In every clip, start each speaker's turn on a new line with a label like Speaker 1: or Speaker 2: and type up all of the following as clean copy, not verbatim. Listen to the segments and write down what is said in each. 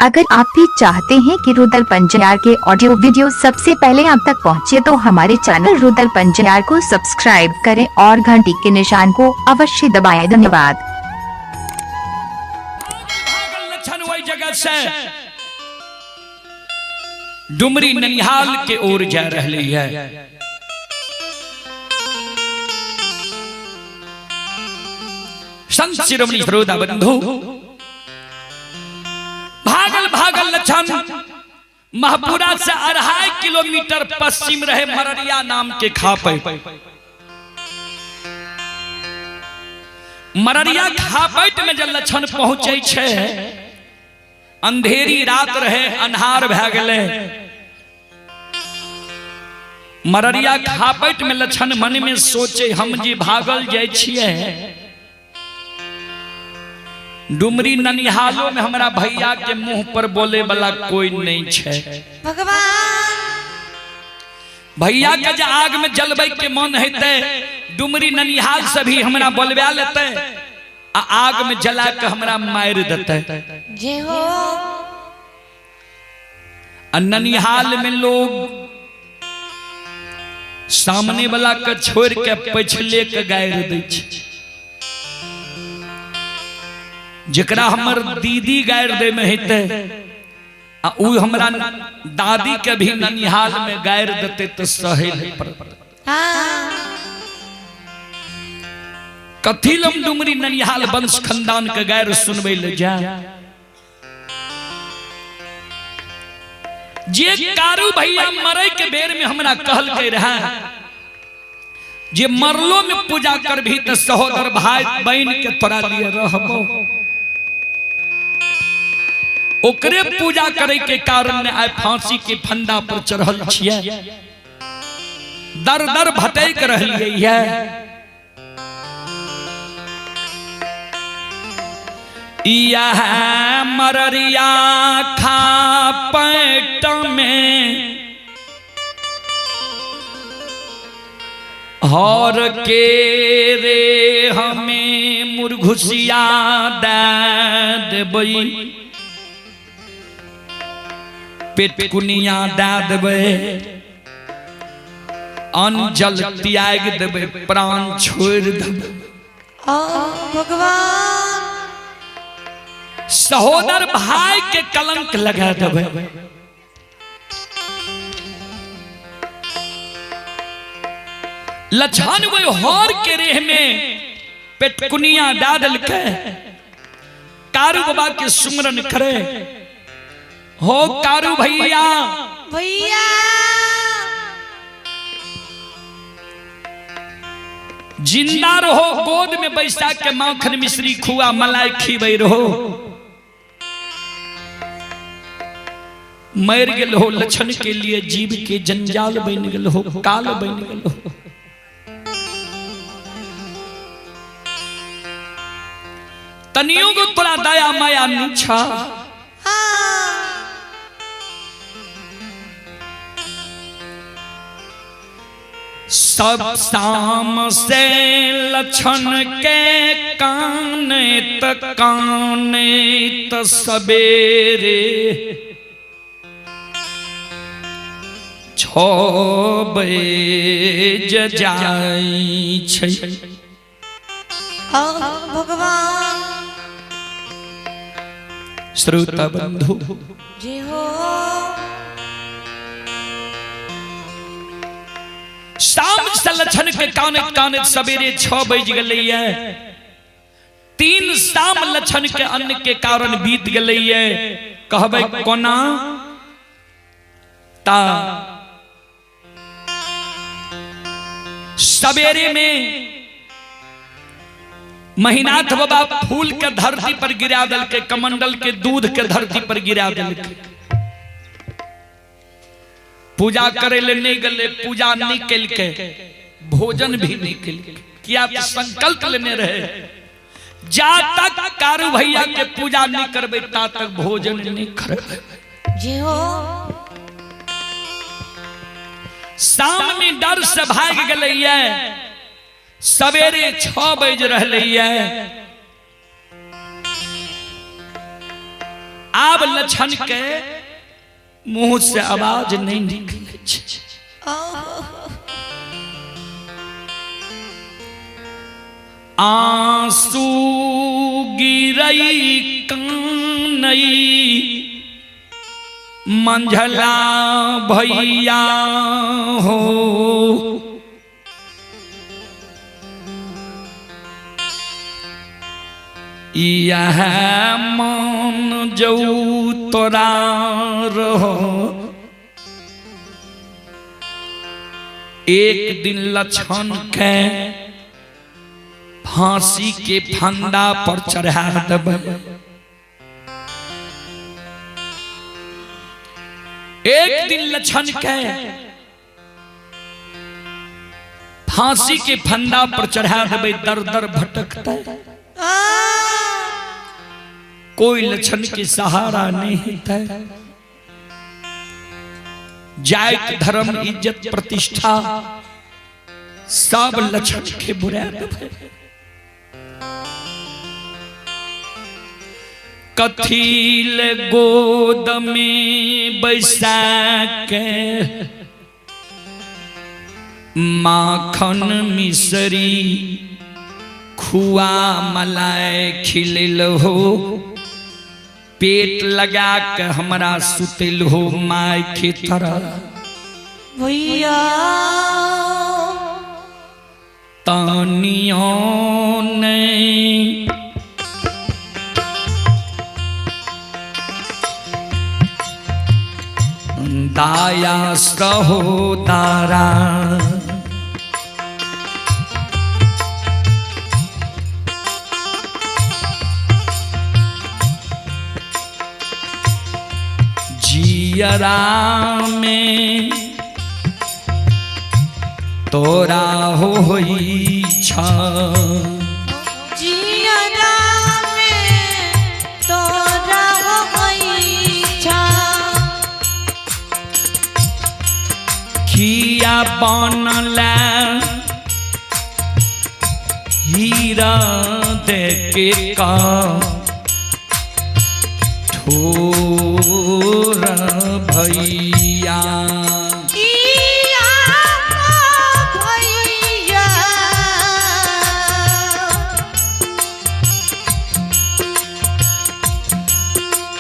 Speaker 1: अगर आप भी चाहते हैं कि रुदल पंजियार के ऑडियो वीडियो सबसे पहले आप तक पहुंचे तो हमारे चैनल रुदल पंजियार को सब्सक्राइब करें और घंटी के निशान को अवश्य दबाएं। धन्यवाद।
Speaker 2: भागल लक्षण वही जगह से डुमरी ननिहाल के ओर जा रही है। संत शिरोमणि श्रोता बंधु, भागल भागल लक्षण महपुरा से 2.5 किलोमीटर पश्चिम रहे मररिया नाम के खापे। मररिया खापैट में जब लक्षण पहुंचे छे, अंधेरी रात रहे, अन्हार भए गेलै। मररिया खापैट में लक्षण मन में सोचे, हम जी भागल जाय छियै, डुमरी ननिहालो में हमरा भैया के मुंह पर बोले वाला कोई नहीं छे।
Speaker 3: भगवान
Speaker 2: भैया के जे आग में जलबै के मन हेतै, डुमरी ननिहाल से भी हमरा बोलबा लेतै आ आग में जला के हमरा मारि देतै।
Speaker 3: जे हो।
Speaker 2: आ ननिहाल में लोग सामने वाला के छोड़ के पछले के गारि दै छै। जकरा हमर दीदी गारि दै में हेतै आ उ हमरा दादी के भी ननिहाल में गारि देतै तऽ सहै नहि पड़तै।
Speaker 3: हाँ।
Speaker 2: कथी लम डुमरी ननिहाल वंश खानदान के गारि सुनबै ले जाय। जे कारू भैया मरे के बेर में हमरा कहलकै रहे जे मरलो में पूजा करभी तऽ सहोदर भाई बहन के तोरा लिए रहबो। ओकरे पूजा करे के कारण ने आइ फांसी के फंदा पर चढ़ल छियै, दर दर भटक रहलियै है। यह मररिया खा पेट में हर के रे हमें मुरघुसिया दे देबै, पेटकुनिया दे देबै, अन्न जल त्याग देबै, प्राण छोड़ देबै।
Speaker 3: ओ भगवान।
Speaker 2: सहोदर भाई के कलंक लगा देबै। लछन वही हर के रेह में पेटकुनिया डाल के कारू बाबा के सुमरन करे। हो कारू भैया
Speaker 3: भैया
Speaker 2: जिंदा रहो, गोद में बैसा के माखन मिश्री खुआ मलाई खीबै रहो। मर गेल हो लछन के लिए जीव के जंजाल बन गेल हो, काल बन गेल हो। तनियो को तोरा दया माया नीछा। सब शाम से लछन के कान त कान त सवेरे 6 बजे जाय छै।
Speaker 3: ओ भगवान।
Speaker 2: श्रोता बंधु
Speaker 3: जी हो।
Speaker 2: शाम से लछन के काने काने सवेरे 6 बज गए। 3 शाम लछन के अन्न के कारण बीत गए। कहबै कोना ता सवेरे में महिनाथ बाबा फूल के धरती पर गिरा दलके, कमंडल के दूध के धरती पर गिरा दलके। पूजा करे ले नहीं गले, पूजा नहीं कलके, भोजन भी नहीं कलके। किया तो संकल्प लेने रहे जा तक कारू भैया के पूजा नहीं करबे ता तक भोजन नहीं करबे।
Speaker 3: जी हो।
Speaker 2: शाम में डर से भाग गए, सवेरे 6 बज रहे। आब लक्षण के मुंह से आवाज नहीं निकले छै। आंसू गिरई कानई मंझला भैया हो, यह मन जऊ तोरा रहो। एक दिन लक्षण के फांसी के फंदा पर चढ़ा देबै। एक दिन लक्षण के फांसी के फंदा पर चढ़ा देबै, दर दर भटकते, कोई लक्षण के सहारा नहीं है। जात धर्म इज्जत प्रतिष्ठा सब लक्षण के बुरा देबै। कथील गोद में बैसा के माखन मिसरी खुआ मलाई खिलल हो, पेट लगा के हमरा सुतल हो माय के तरह।
Speaker 3: भैया
Speaker 2: तानियों ने दाया सहोदारा, जियरा में तोरा होई छा,
Speaker 3: जियरा में तोरा होई छा।
Speaker 2: किया बनला हीरा देके का ठोर भैया,
Speaker 3: किया भैया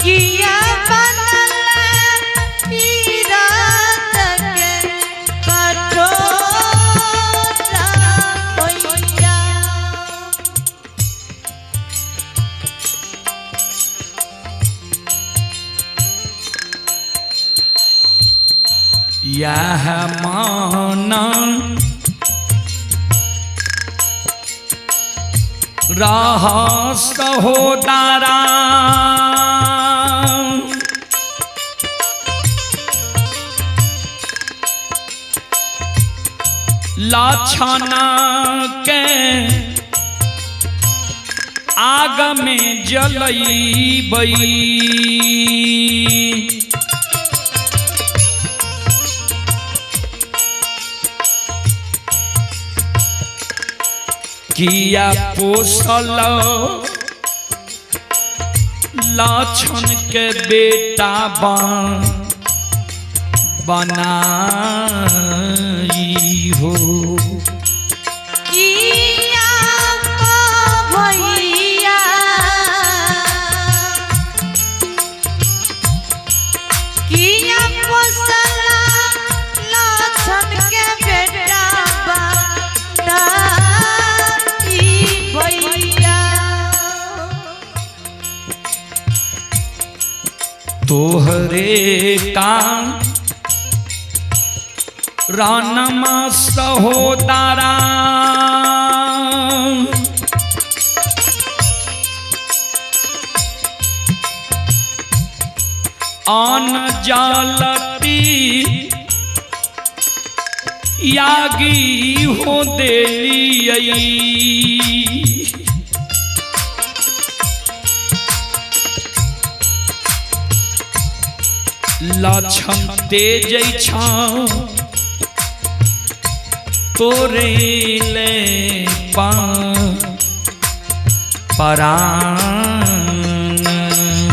Speaker 3: किया बनला हीरा देके कठोर भैया।
Speaker 2: यह माना रहा सहोदारा, लाछाना के आग में जलईबई। किया पोसल लाछन के बेटा बनाई हो,
Speaker 3: किया भैया किया पोसला लाछन के बेटा बनाई भैया।
Speaker 2: तोहरे का रानमा सहोदारा, आन जालती यागी हो देलियई। लक्षण तेजै छा तोरे ले परान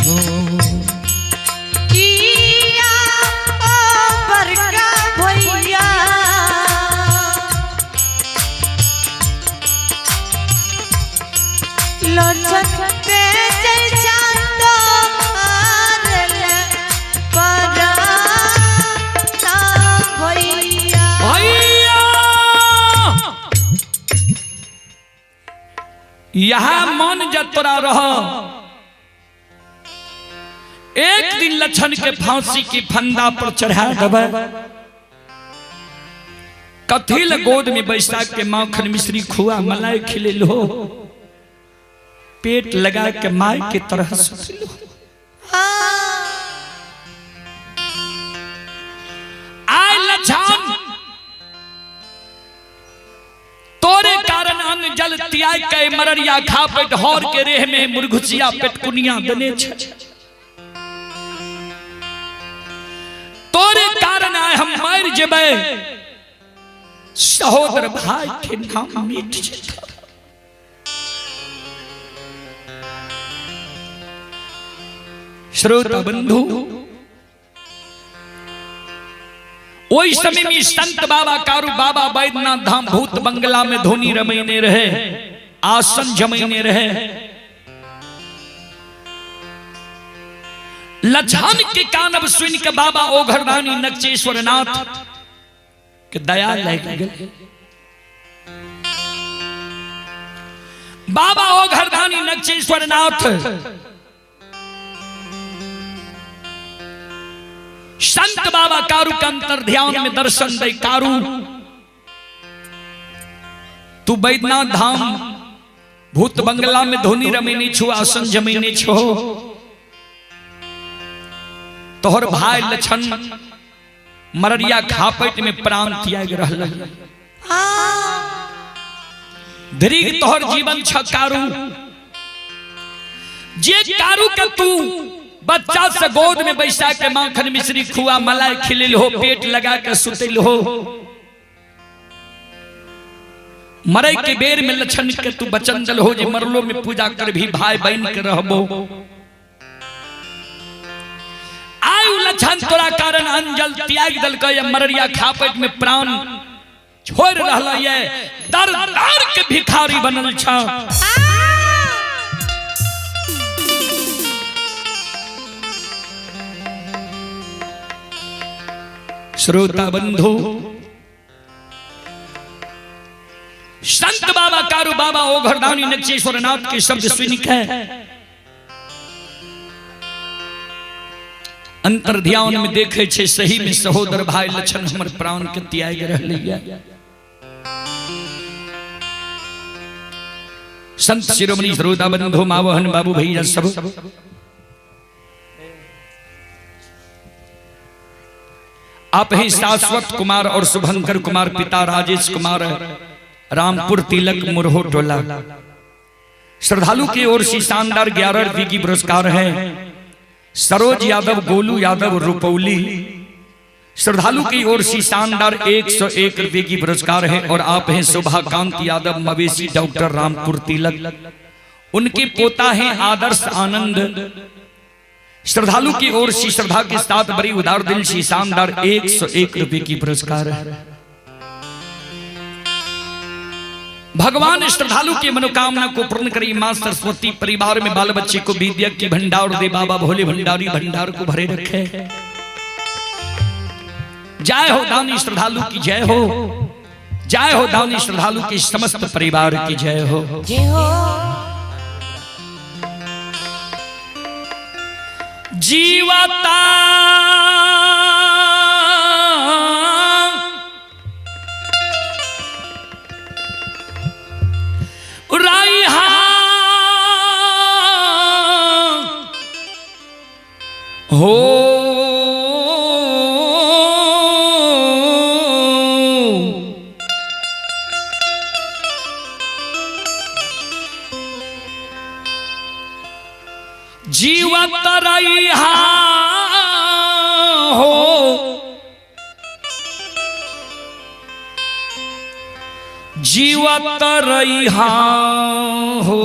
Speaker 2: हो। यह मन जब तोरा रह, एक दिन लक्षण के फांसी की फंदा पर चढ़ा देबै। कथिल गोद में बैसा के माखन मिश्री खुआ मलाई खिले लो, पेट लगा के माय के तरह सुतलो। आय लक्षण तोरे कारण अन्न जल त्याग के मररिया खा पेट हर के रेह में मुर्घुसिया पेटकुनिया देने छे। तोरे कारण आय हम मर जेबै, सहोदर भाई के नाम मिट जेतै। श्रोता बंधु, ओहि समय में संत बाबा कारू बाबा बैद्यनाथ धाम भूत बंगला में धोनी रमैने रहे, आसन जमैने रहे। लछन के कानब सुन के बाबा ओघरदानी नक्चेश्वर नाथ के दया लग गई। बाबा ओघरदानी नक्चेश्वर नाथ संत बाबा कारू के अंतर ध्यान में दर्शन दे, कारू तू बैद्यनाथ धाम भूत बंगला में धोनी रमेने छो, आसन जमीने छो, तोहर भाई लछन मररिया खापेट में प्राण त्याग रहल। धीरे तोहर जीवन छ कारू, जे कारू के तू बच्चा से गोद में बैसा के माखन मिश्री खुआ मलाई खिलिल हो, पेट लगा के सुतिल हो, मरे के बेर में लछन के तू बचन दल हो जे मरलो में पूजा कर भी भाई बहन के रहबो। आयु लछन तोरा कारण अंजल त्याग दल के मररिया खापेट में प्राण छोड़ रहल ये, दर दर के भिखारी बनल छ। श्रोता बंधु, संत बाबा कारू बाबा ओघरदानी नक्चेश्वर नाथ के शब्द सुन के अंतर ध्यान में देखे छे सही में सहोदर भाई लछन हमर प्राण के त्याग रहलिया। संत शिरोमणि श्रोता बंधु मावहन बाबू भैया सब आप ही शाश्वत कुमार और शुभंकर कुमार, पिता राजेश कुमार, रामपुर तिलक मुरहो टोला। श्रद्धालु की ओर से शानदार 11 रुपये की पुरस्कार है। सरोज यादव, गोलू यादव रुपौली, श्रद्धालु की ओर से शानदार 101 रुपये की पुरस्कार है। और आप हैं शोभाकांत यादव, मवेशी डॉक्टर रामपुर तिलक, उनके पोता हैं आदर्श आनंद। श्रद्धालु की ओर से श्रद्धा के साथ बड़ी उदार दिल से शानदार 101 रुपये की पुरस्कार है। भगवान श्रद्धालु की मनोकामना को पूर्ण करी। मां सरस्वती परिवार में बाल बच्चे को विद्या की भंडार दे। बाबा भोले भंडारी भंडार को भरे रखे। जय हो दानी श्रद्धालु की जय हो, जय हो दानी श्रद्धालु की समस्त परिवार की जय हो।
Speaker 3: जय हो।
Speaker 2: जीवता राइहा हो, जीवत रहिहा हो, जीवत रहिहा हो।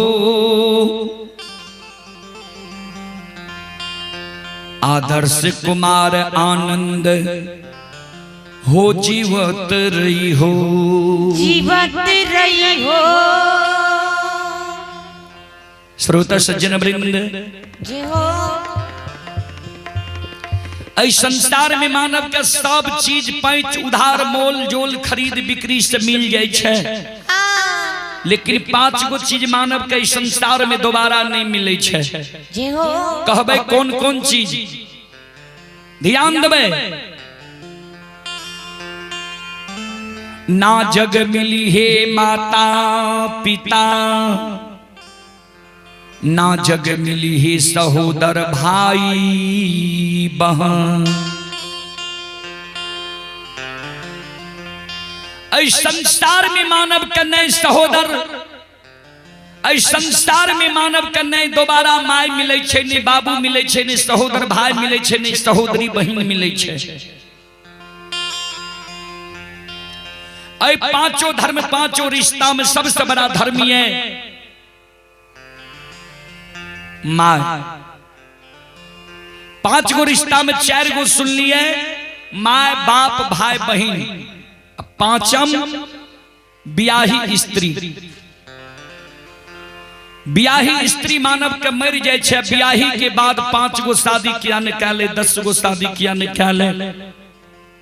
Speaker 2: आदर्श कुमार आनंद हो, जीवत रही हो,
Speaker 3: जीवत रही हो।
Speaker 2: श्रोता सज्जन वृंद, संसार में मानव के सब चीज पैंच उधार मोल जोल खरीद बिक्री से मिल जाए छे। लेकिन 5 गो चीज मानव के संसार में दोबारा नहीं मिले छै।
Speaker 3: जे हो।
Speaker 2: कहबै कौन कौन चीज, ध्यान देबै। ना जग मिली हे माता पिता, ना जग मिली हे सहोदर भाई बहन। ऐ संसार में मानव के नहीं सहोदर, ऐ संसार में मानव के नहीं दोबारा my मिले छै, नहीं बाबू मिले छै, नहीं सहोदर भाई मिले छै, नहीं सहोदरी बहन मिले छै। ऐ पांचों धर्म पांचों रिश्ता में सबसे बड़ा धर्म ये my. 5 गो रिश्ता में 4 गो सुन लिए, my बाप भाई बहन। पांचम ब्याही स्त्री। ब्याही स्त्री मानव के मर जाए छै, ब्याही के बाद 5 गो शादी किया ने कह ले, 10 गो शादी किया ने कह ले,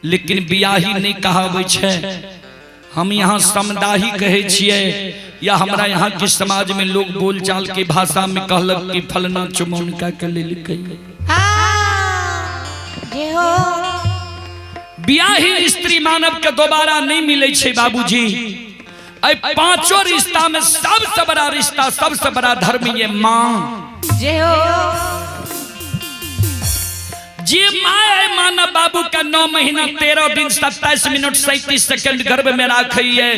Speaker 2: लेकिन ब्याही नहीं कहाबै छै। हम यहाँ समदाही कहे छियै, या हमरा यहाँ के समाज में लोग बोलचाल के भाषा में कहलक कि फलना चुमौन का के लेल।
Speaker 3: जे हो।
Speaker 2: ब्याही स्त्री मानव के दोबारा नहीं मिले छै बाबूजी। ऐ पांचों रिश्ता में सबसे बड़ा रिश्ता, सबसे बड़ा धर्म ये माँ।
Speaker 3: जे हो।
Speaker 2: जे माँ है मानव बाबू का 9 महीना 13 दिन 27 मिनट 37 सेकंड गर्भ में राखिए,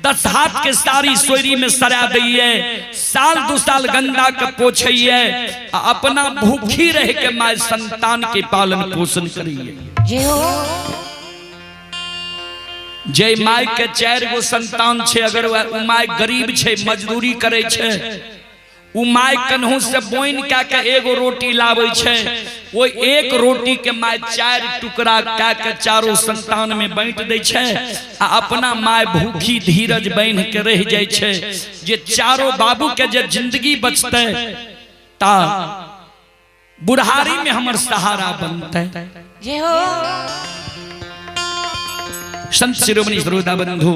Speaker 2: 10 हाथ के सारी सोयरी में सरा दिए, साल 2 साल गंदा के पोछिए, अपना भूखी रह के माँ संतान के पालन पोषण करिए।
Speaker 3: जे हो।
Speaker 2: जे my के 4 गो संतान छे, अगर उ my गरीब छे, मजदूरी करे छे, उ my कन्हू से बोइन क्या के एगो रोटी लावे छे, वो एक रोटी के my 4 टुकड़ा क्या के चारों संतान में बांट दे छे, आ अपना my भूखी धीरज बांध के रह जाय छे। जे चारों बाबू के जे जिंदगी बचते ता बुढ़ारी में हमर सहारा बनते।
Speaker 3: जे हो।
Speaker 2: संत शिरोमणि श्रोता बंधु,